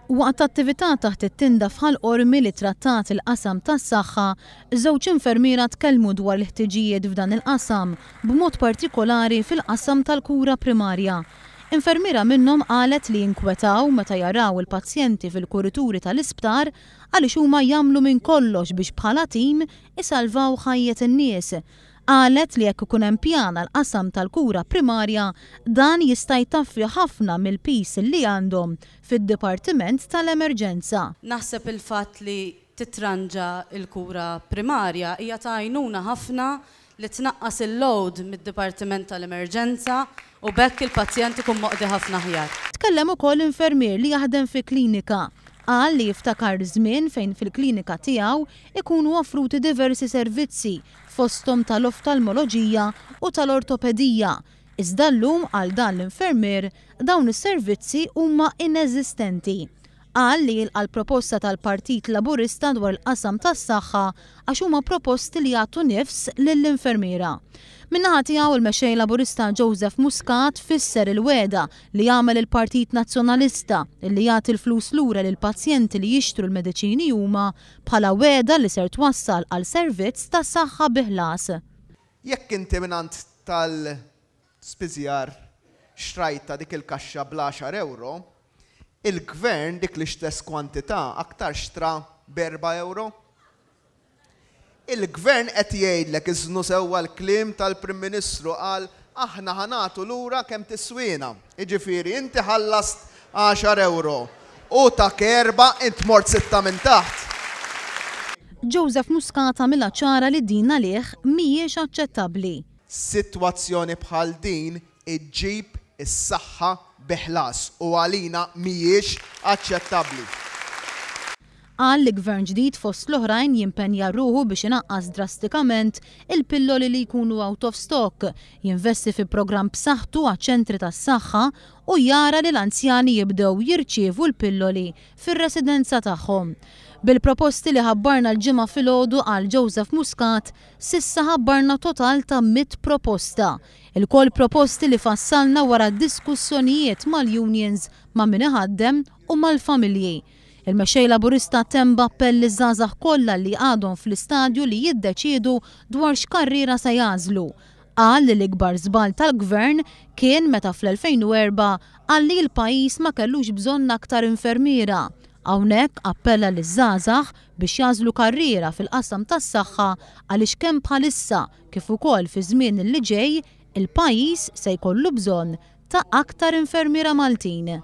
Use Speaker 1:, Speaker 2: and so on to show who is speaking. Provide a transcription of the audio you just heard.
Speaker 1: Waqt attività taħt it-tinda f'Ħal Qormi li trattat il-qasam tas-saħħa, żewġ infermiera tkellmu dwar il-ħtiġijiet f'dan il-qasam, b'mod partikolari fil-qasam tal-kura primarja. Infermiera minnhom qalet li jinkwetaw meta jaraw il-pazjenti fil-kurituri tal-isptar għaliex huma jagħmlu minn kollox biex bħala tim isalvaw ħajjet in-nies. Qalet li jekk ikun hemm pjan għall-qasam tal-kura primarja, dan jista' jtaffi ħafna mill-piż li għandhom fid-dipartiment tal-emerġenza.
Speaker 2: Naħseb il-fatt li titranġa l-kura primarja hija ta' għajnuna ħafna li tnaqqas il-load mid-dipartiment tal-emerġenza u b'hekk il-pazjent ikun moqdi ħafna aħjar.
Speaker 1: Tkellem ukoll infermier li jaħdem fi klinika. Qal li jiftakar żmien fejn fil-klinika tiegħu ikunu offruti diversi servizzi fosthom tal-oftalmoloġija u tal-ortopedija, iżda llum għal dan l-infermier dawn is-servizzi huma ineżistenti. Qal li jilqa' l-proposta tal-Partit Laburista dwar il-qasam tas-saħħa għax huma proposti li jagħtu nifs lill-infermiera. Min-naħa tiegħu il-Mexxej Laburista Joseph Muscat fisser il-wegħda li għamel il-Partit Nazzjonalista illi jagħti l-flus lura lill-pazjenti li jixtru l-mediċini huma bħala wegħda li ser twassal għal servizz ta' saħħa bi ħlas.
Speaker 3: Jekk inti mingħand tal-spiżjar xtrajtha dik il-kaxxa bl-għaxar ewro, il-Gvern dik l-istess kwantità aktar xtra b'erba' ewro. Il-Gvern qed jgħidlek, iżnu sewwa l-kliem tal-Prim Ministru, qal aħna ħa nagħtu lura kemm tiswiena. Jiġifieri inti ħallast għaxar ewro, hu tak erba', int mort sitta minn taħt.
Speaker 1: Joseph Muscat għamilha ċara li din għalih mhijiex aċċettabbli.
Speaker 3: Sitwazzjoni bħal din iġġib is-saħħa bi ħlas u għalina mhijiex aċċettabbli.
Speaker 1: Qal li Gvern ġdid fost l-oħrajn jimpenja ruħu biex inaqqas drastikament il-pilloli li jkunu out of stock, jinvesti fi programm b'saħħtu għaċ-ċentri tas-saħħa u jara li l-anzjani jibdew jirċievu l-pilloli fir-residenza tagħhom. Bil-proposti li ħabbarna l-Ġimgħa filgħodu qal Joseph Muscat, s'issa ħabbarna total ta' 100 proposta. Ilkoll proposti li fassalna wara diskussjonijiet mal-unions, ma' min iħaddem u mal-familji. Il-Mexxej Laburista temm b'appell liż-żgħażagħ kollha li għadhom fl-istadju li jiddeċiedu dwar x'karriera se jagħżlu. Qal li l-ikbar żball tal-Gvern kien meta fl-2004 qal li l-pajjiż ma kellux bżonn aktar infermiera. Hawnhekk appella liż-żgħażagħ biex jagħżlu karriera fil-qasam tas-saħħa għaliex kemm bħalissa kif ukoll fiż-żmien li ġej il-pajjiż se jkollu bżonn ta' aktar infermiera Maltin.